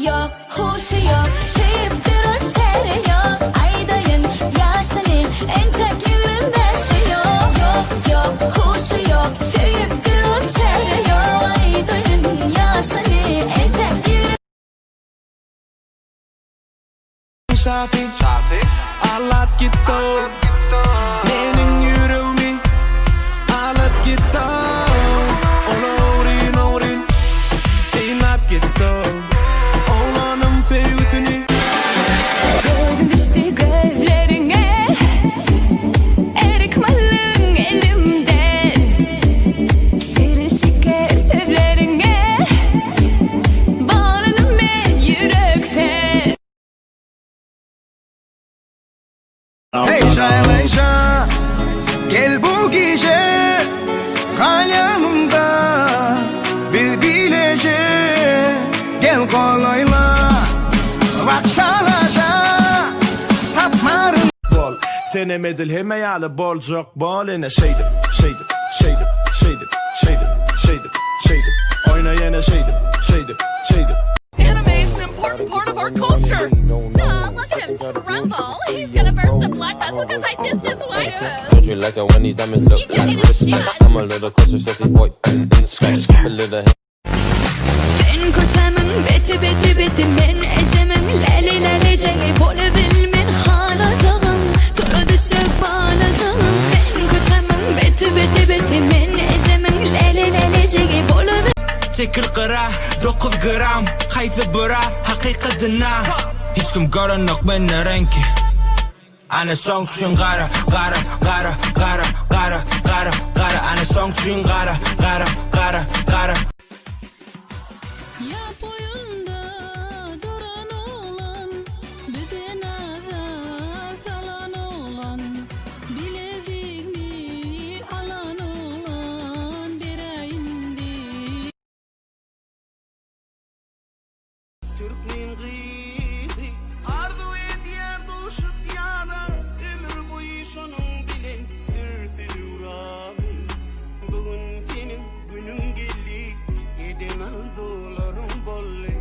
Ýok, huşy ýok, söýüp durur çäre ýok, Aýdaýyn ýaşyny, entek 25-i ýok. Ýok, ýok, huşy ýok, söýüp durur çäre ýok, Aýdaýyn ýaşyny, entek ýigrim. Şasy Alyp gitdi Meniň ýüregimi Alyp gitdi Ol ogryn ogryn Synlap gitdi Oglanyň söýgüsini. Gözüm düşdi gözleriňe, Erik mallyň elimden, Şirin şeker sözleriňe, Baglanym men ýürekden. Leýşa leýşa Gel bu gije Gal ýanymda Biz bileje Gel golaýla Wagşalaşa Tapmaryn Bol Senem edil hemme ýaly boljak bol ene şeýdip şeýdip şeýdip şeýdip şeýdip şeýdip şeýdip oýna ýene şeýdip şeýdip şeýdip. Anime is an important part of our culture. Aw, look at him tremble. He's gonna burst a blood vessel 'cause I dissed his waifu. Don't you like it when these diamonds look You can like get a wristlights? shot. I'm a little closer, sexy boy, in the scratch. A little Sen köçämiň beti beti beti men ejemiň läli lälijegi bolabilmen halajagym Tora düşek balajagym Sen köçämiň beti beti beti men ejemiň läli lälijegi bolabil Çekil gyra, 9 gram, haýsy bura hakykadyna Hiç kim görenok mende reňki Ana şoň üçin gara, gara, gara, gara, gara, gara, gara Ana şoň üçin gara, gara, gara, gara. Ýap boýunda duran oglan, Bize nazar salan oglan, Bilezigmi alan oglan, Beräý indi. Türkmen gyzy arzuw edýär duşup ýara Ömür boýy şonuň bilen sürse döwrany Bu gün seniň günüň geldi Eden arzuwlaryň boldy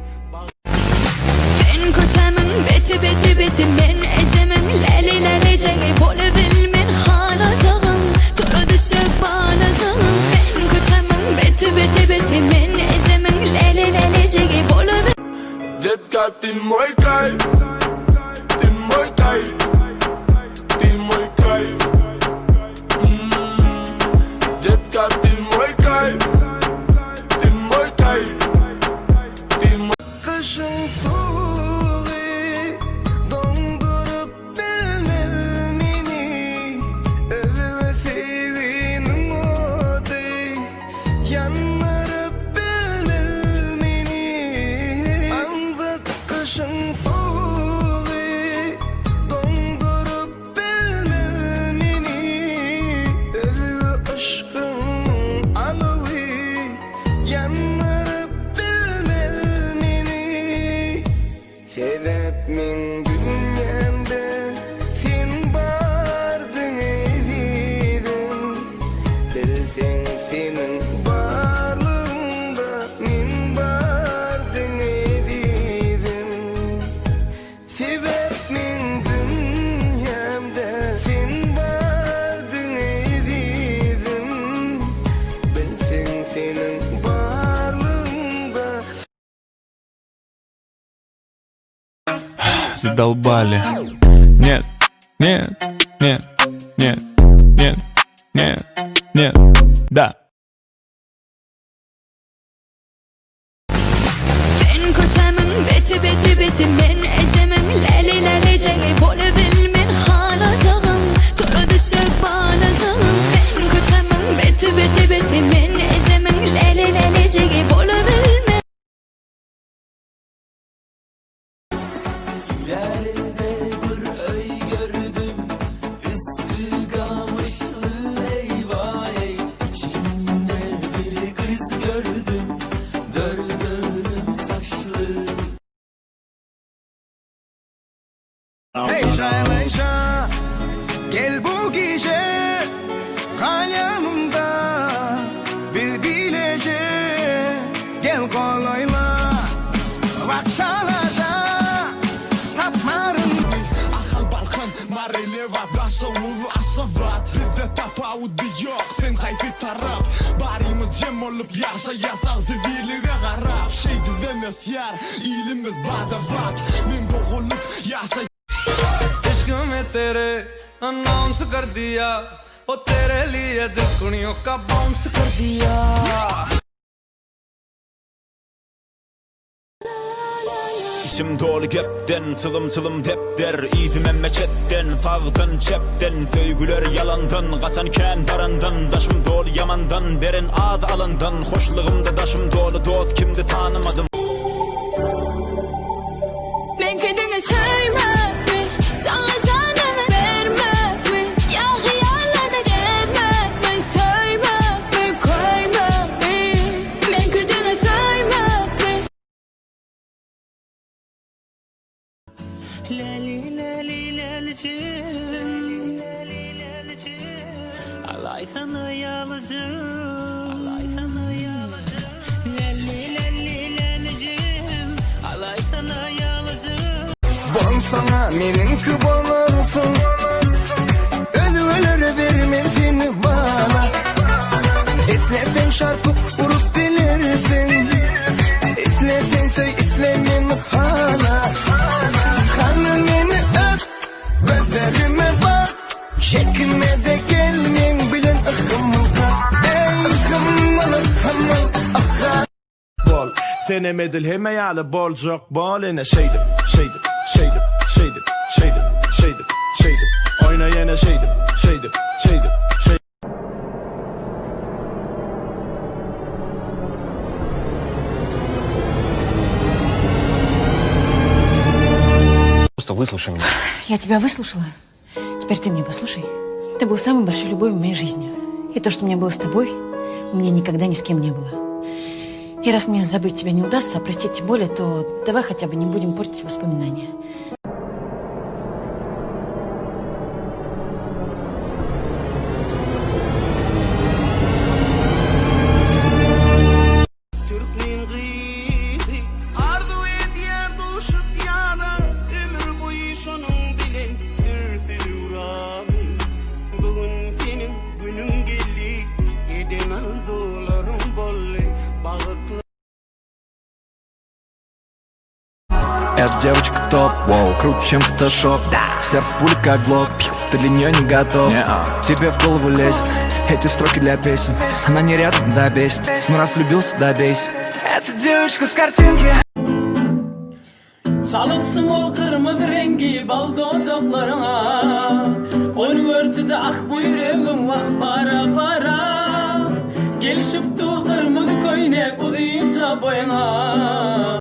Sen köçämiň beti beti beti men ejemiň läli lälijegi bolabilmen halajagym Tora düşek balajagym Sen köçämiň beti beti beti men ejemiň läli lälijegi bolabil Detka ty moý kajf Ty môj kajf Ty môj kajf Mm. Detka ty môj kajf Ty môj kajf Ty môj Gyşyň sowugy doňduryp bilmez meni Özge söýginiň ody ýandyryp bilmez meni Aňzak gyşyň sowugy doňduryp bilmez meni Özge yşkyň alawy ýandyryp bilmez meni Sebäp meň dünýämde sen bardyň ezizim Bilseň seniň barlygyňda men bardyň ezizim Sebäp meň dünýämde sen bardyň ezizim Bilseň seniň barlygyňda Задолбали. Нет, нет, нет, нет, нет, нет, нет, да. Sen köçämiň beti beti beti men ejemiň läli lälijegi bolabilmen halajagym Tora düşek balajagym Sen köçämiň beti beti beti men ejemiň läli lälijegi bolabilmen Ileride bir öý gördüm Üstü gamışly eyvah ey İçinde bir kız gördüm Dört örüm saçlı Leýşa leýşa Gel bu gije Gal ýanymda Biz bileje Gel golaýla Wagşalaşa. Lebap, Daşoguz, Aşgabat Bizde tapawudy ýok, sen haýsy tarap Barymyz jem bolup ýaşaýas agzybirlige garap Şeýdibem ösýär ilimiz bada-bat Men dogulyp ýaşa इश्क में तेरे अनाउंस कर दिया ओ तेरे लिए दिल कुड़ियों का बाउंस कर दिया Içim dolu gepden, çylym çylym depder Iýdim emme çetden, sagdan çepden Söýgüler ýalandan, gaçan kän darandan Daşym doly ýamandan, beren az alandan Hoşlugymda daşym doly dost kimdi tanymadym Men kendini söýmek mi? Saňa janymy bermek mi? Ýa hyýallarda gezmek mi? Söýmek mi? Köýmek mi? Men kendini söýmek mi? Leli leli lelicim Alaysanı yalıcım Alaysanı yalıcım Leli leli lelicim Alaysanı yalıcım Bolsaňa meniňki bolarsyň Özgelere bermen seni bana Islesen şarpyk urup bilersiň Islesen söý isle meni hala Hany meni öp Gözlerime bak Çekinme-de gel meň bilen yhymyl kak Eý hymyl hymyl aha Bol Senem edil hemme ýaly boljak bol ene şeýdip şeýdip şeýdip şeýdip şeýdip şeýdip şeýdip oýna ýene şeýdip şeýdip şeýdip şeý Просто выслушай меня. Я тебя выслушала. Теперь ты меня послушай. Ты был самой большой любовью в моей жизни. И то, что у меня было с тобой, у меня никогда ни с кем не было. И раз мне забыть тебя не удастся, а простить тем более, то давай хотя бы не будем портить воспоминания. Türkmen gyzy arzuw edýär duşup ýara Ömür boýy şonuň bilen sürse döwrany Bu gün seniň günüň geldi Eden arzuwlaryň boldy Bagtly Эта девочка топ, воу, круче, чем фотошоп Сердце пуля как глок, пью, ты для нее не готов Тебе в голову лезет, эти строки для песен Она не рядом, да бесит, но раз влюбился, да бейся Эта девочка с картинки Çalypsyň ol gyrmyzy reňgi bal dodaklaryňa Ony gördi-de ah bu ýüregim wah para-para Gelişip dur gyrmyzy köýnek uzynja boýuňa.